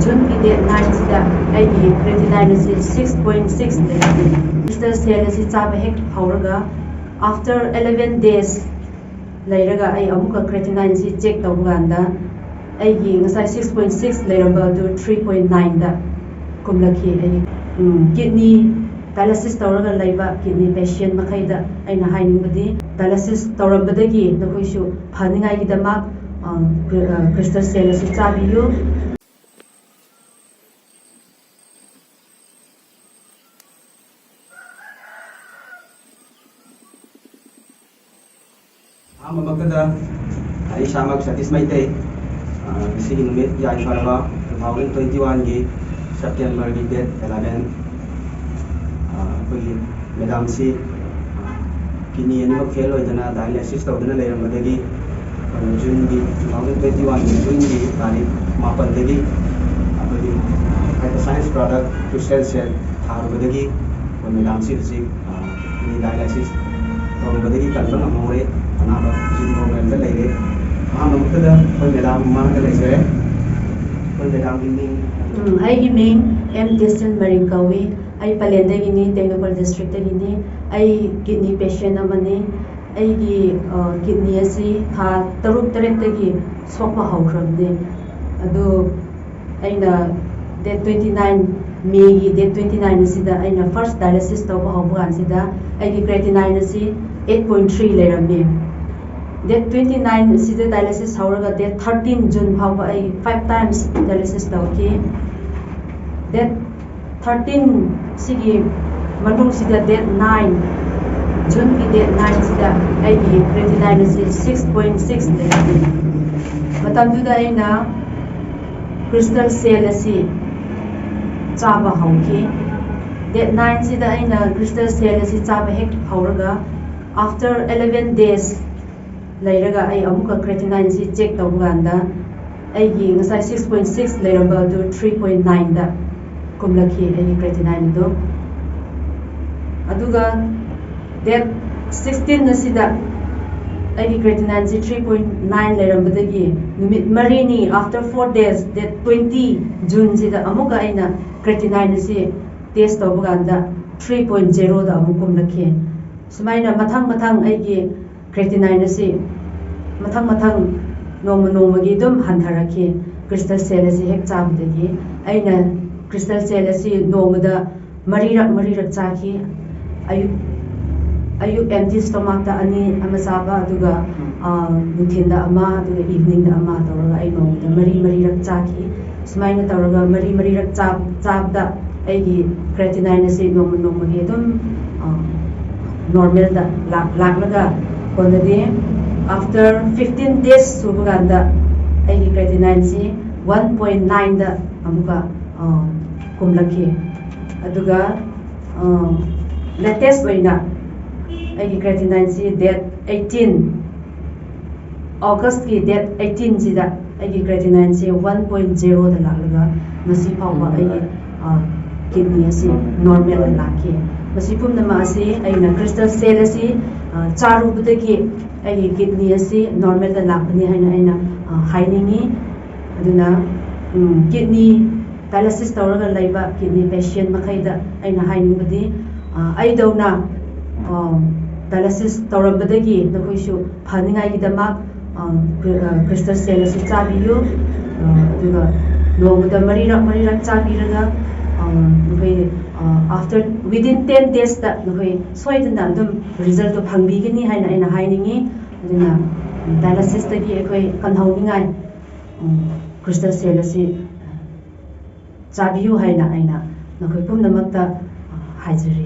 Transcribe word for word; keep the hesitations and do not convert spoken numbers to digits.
Juneꯒꯤ date nineꯁꯤꯗ ꯑꯩꯒꯤ creatinine ꯑꯁꯤ six point six ꯂꯩꯔꯝꯃꯤ꯫ Crystal cell ꯑꯁꯤ ꯆꯥꯕ ꯍꯦꯛ ꯍꯧꯔꯒ after eleven days ꯂꯩꯔꯒ ꯑꯩ ꯑꯃꯨꯛꯀ creatinineꯁꯤ check ꯇꯧꯕ ꯀꯥꯟꯗ ꯑꯩꯒꯤ ꯉꯁꯥꯏ six point six ꯂꯩꯔꯝꯕ ꯑꯗꯨ three point nineꯗ ꯀꯨꯝꯂꯛꯈꯤ꯫ ꯑꯩ ꯎꯝ, kidney dialysis ꯇꯧꯔꯒ ꯂꯩꯕ kidney patient ꯃꯈꯩꯗ ꯑꯩꯅ ꯍꯥꯏꯅꯤꯡꯕꯗꯤ dialysis ꯇꯧꯔꯝꯕꯗꯒꯤ ꯅꯈꯣꯏꯁꯨ ꯐꯅꯤꯡꯉꯥꯏꯒꯤꯗꯃꯛ ꯑ, cr- ꯑ, crystal cell ꯑꯁꯤ ꯆꯥꯕꯤꯌꯨ꯫ ꯑꯍꯥꯟꯕꯃꯛꯇꯗ ꯑꯩ ꯏꯁꯥꯃꯛ ꯁꯇꯤꯁ ꯃꯩꯇꯩ, ꯑ, ꯉꯁꯤꯒꯤ ꯅꯨꯃꯤꯠ ꯌꯥꯏꯐꯔꯕ two thousand twenty oneꯒꯤ Septemberꯒꯤ date eleven, ꯑ, ꯑꯩꯈꯣꯏꯒꯤ madamꯁꯤ, ꯑ, kidney ꯑꯅꯤꯃꯛ fail ꯑꯣꯏꯗꯅ dialysis ꯇꯧꯗꯨꯅ ꯂꯩꯔꯝꯕꯗꯒꯤ, ꯑ, Juneꯒꯤ two thousand twenty oneꯒꯤ Juneꯒꯤ ꯇꯥꯔꯤꯛ ꯃꯥꯄꯟꯗꯒꯤ ꯑꯩꯈꯣꯏꯒꯤ Phytoscience product Crystal Cell ꯊꯥꯔꯨꯕꯗꯒꯤ ꯑꯩꯈꯣꯏ madamꯁꯤ ꯍꯧꯖꯤꯛ, ꯑ, kidney dialysis ꯇꯧꯔꯨꯕꯗꯒꯤ ꯀꯟꯕ ꯉꯝꯍꯧꯔꯦ꯫ ꯑꯅꯥꯕ ꯍꯧꯖꯤꯛ normalꯗ ꯂꯩꯔꯦ꯫ ꯑꯍꯥꯟꯕꯃꯛꯇꯗ ꯑꯩꯈꯣꯏ madam ꯃꯃꯥꯡꯗ ꯂꯩꯖꯔꯦ꯫ ꯑꯩꯈꯣꯏ madamꯒꯤ ꯃꯤꯡ? ꯎꯝ, ꯑꯩꯒꯤ ꯃꯤꯡ ꯑꯦꯝ ꯇꯦꯁꯟ ꯃꯔꯤꯡ ꯀꯧꯏ꯫ ꯑꯩ ꯄꯂꯦꯟꯗꯒꯤꯅꯤ, ꯇꯦꯡꯅꯧꯄꯜ districtꯇꯒꯤꯅꯤ꯫ ꯑꯩ kidney patient ꯑꯃꯅꯤ꯫ ꯑꯩꯒꯤ, ꯑ, kidney ꯑꯁꯤ ꯊꯥ ꯇꯔꯨꯛ ꯇꯔꯦꯠꯇꯒꯤ ꯁꯣꯛꯄ ꯍꯧꯈ꯭ꯔꯕꯅꯤ꯫ ꯑꯗꯨ ꯑꯩꯅ date twenty nine, Mayꯒꯤ date twenty nine ꯑꯁꯤꯗ ꯑꯩꯅ first dialysis ꯇꯧꯕ ꯍꯧꯕ ꯀꯥꯟꯁꯤꯗ ꯑꯩꯒꯤ creatinine ꯑꯁꯤ eight point three ꯂꯩꯔꯝꯃꯤ꯫ Date twenty nine ꯑꯁꯤꯗ dialysis ꯍꯧꯔꯒ date thirteen June ꯐꯥꯎꯕ ꯑꯩ five times dialysis ꯇꯧꯈꯤ꯫ Date thirteen ꯁꯤꯒꯤ ꯃꯅꯨꯡꯁꯤꯗ date nine, Juneꯒꯤ date nineꯁꯤꯗ ꯑꯩꯒꯤ creatinine ꯑꯁꯤ six point six ꯂꯩꯔꯝꯃꯤ꯫ ꯃꯇꯝꯗꯨꯗ ꯑꯩꯅ crystal cell ꯑꯁꯤ ꯆꯥꯕ ꯍꯧꯈꯤ꯫ Date nineꯁꯤꯗ ꯑꯩꯅ crystal cell ꯑꯁꯤ ꯆꯥꯕ ꯍꯦꯛ ꯍꯧꯔꯒ after eleven days ꯂꯩꯔꯒ ꯑꯩ ꯑꯃꯨꯛꯀ creatinineꯁꯤ check ꯇꯧꯕ ꯀꯥꯟꯗ ꯑꯩꯒꯤ ꯉꯁꯥꯏ six point six ꯂꯩꯔꯝꯕ ꯑꯗꯨ three point nineꯗ ꯀꯨꯝꯂꯛꯈꯤ ꯑꯩꯒꯤ creatinine ꯑꯗꯨ꯫ ꯑꯗꯨꯒ date sixteen ꯑꯁꯤꯗ ꯑꯩꯒꯤ creatinine ꯁꯤ three point nine ꯂꯩꯔꯝꯕꯗꯒꯤ ꯅꯨꯃꯤꯠ ꯃꯔꯤꯅꯤ, after four days, date twenty June ꯁꯤꯗ ꯑꯃꯨꯛꯀ ꯑꯩꯅ creatinine ꯑꯁꯤ test ꯇꯧꯕ ꯀꯥꯟꯗ three point zero ꯗ ꯑꯃꯨꯛ ꯀꯨꯝꯂꯛꯈꯤ꯫ ꯁꯨꯃꯥꯏꯅ ꯃꯊꯪ ꯃꯊꯪ ꯑꯩꯒꯤ creatinine ꯑꯁꯤ ꯃꯊꯪ ꯃꯊꯪ ꯅꯣꯡꯃ ꯅꯣꯡꯃꯒꯤ ꯑꯗꯨꯝ ꯍꯟꯊꯔꯛꯈꯤ꯫ Crystal Cell ꯑꯁꯤ ꯍꯦꯛ ꯆꯥꯕꯗꯒꯤ ꯑꯩꯅ Crystal Cell ꯑꯁꯤ ꯅꯣꯡꯃꯗ ꯃꯔꯤꯔꯛ ꯃꯔꯤꯔꯛ ꯆꯥꯈꯤ꯫ ꯑꯌꯨꯛ ꯑꯌꯨꯛ empty stomach ꯇ ꯑꯅꯤ ꯑꯃ ꯆꯥꯕ, ꯑꯗꯨꯒ ꯅꯨꯡꯊꯤꯟꯗ ꯑꯃ, ꯑꯗꯨꯒ evening ꯗ ꯑꯃ ꯇꯧꯔꯒ ꯑꯩ ꯅꯣꯡꯃꯗ ꯃꯔꯤ ꯃꯔꯤꯔꯛ ꯆꯥꯈꯤ꯫ ꯁꯨꯃꯥꯏꯅ ꯇꯧꯔꯒ ꯃꯔꯤ ꯃꯔꯤꯔꯛ ꯆꯥꯕꯗ ꯑꯩꯒꯤ creatinine ꯑꯁꯤ ꯅꯣꯡꯃ ꯅꯣꯡꯃꯒꯤ ꯑꯗꯨꯝ normal ꯗ ꯂꯥꯛꯂꯒ ꯀꯣꯟꯅꯗꯤ after fifteen days ꯁꯨꯕ ꯀꯥꯟꯗ ꯑꯩꯒꯤ creatinine ꯁꯤ one point nine ꯗ ꯑꯃꯨꯛꯀ ꯀꯨꯝꯂꯛꯈꯤ꯫ ꯑꯗꯨꯒ latest ꯑꯣꯏꯅ ꯑꯩꯒꯤ creatinine ꯁꯤ date eighteen, August ꯀꯤ date eighteen ꯁꯤꯗ ꯑꯩꯒꯤ creatinine ꯁꯤ one point zero ꯗ ꯂꯥꯛꯂꯒ ꯉꯁꯤ ꯐꯥꯎꯕ ꯑꯩꯒꯤ kidney ꯑꯁꯤ normal ꯗ ꯂꯥꯛꯈꯤ꯫ ꯃꯁꯤ ꯄꯨꯝꯅꯃꯛ ꯑꯁꯤ ꯑꯩꯅ Crystal Cell ꯑꯁꯤ ꯆꯥꯔꯨꯕꯗꯒꯤ ꯑꯩꯒꯤ kidney ꯑꯁꯤ normal ꯗ ꯂꯥꯛꯄꯅꯤ ꯍꯥꯏꯅ ꯑꯩꯅ ꯍꯥꯏꯅꯤꯡꯏ꯫ ꯑꯗꯨꯅ kidney dialysis ꯇꯧꯔꯒ ꯂꯩꯕ kidney patient ꯃꯈꯩꯗ ꯑꯩꯅ ꯍꯥꯏꯅꯤꯡꯕꯗꯤ ꯑꯩꯗꯧꯅ dialysis ꯇꯧꯔꯝꯕꯗꯒꯤ ꯅꯈꯣꯏꯁꯨ ꯐꯅꯤꯡꯉꯥꯏꯒꯤꯗꯃꯛ Crystal Cell ꯑꯁꯤ ꯆꯥꯕꯤꯌꯨ꯫ ꯑꯗꯨꯒ ꯅꯣꯡꯃꯗ ꯃꯔꯤꯔꯛ ꯃꯔꯤꯔꯛ ꯆꯥꯕꯤꯔꯒ ꯅꯈꯣꯏ after within ten days ꯇ ꯅꯈꯣꯏ ꯁꯣꯏꯗꯅ ꯑꯗꯨꯝ result ꯇꯣ ꯐꯪꯕꯤꯒꯅꯤ ꯍꯥꯏꯅ ꯑꯩꯅ ꯍꯥꯏꯅꯤꯡꯏ꯫ ꯑꯗꯨꯅ dialysis ꯇꯒꯤ ꯑꯩꯈꯣꯏ ꯀꯟꯍꯧꯅꯤꯡꯉꯥꯏ Crystal Cell ꯑꯁꯤ ꯆꯥꯕꯤꯌꯨ ꯍꯥꯏꯅ ꯑꯩꯅ ꯅꯈꯣꯏ ꯄꯨꯝꯅꯃꯛꯇ ꯍꯥꯏꯖꯔꯤ꯫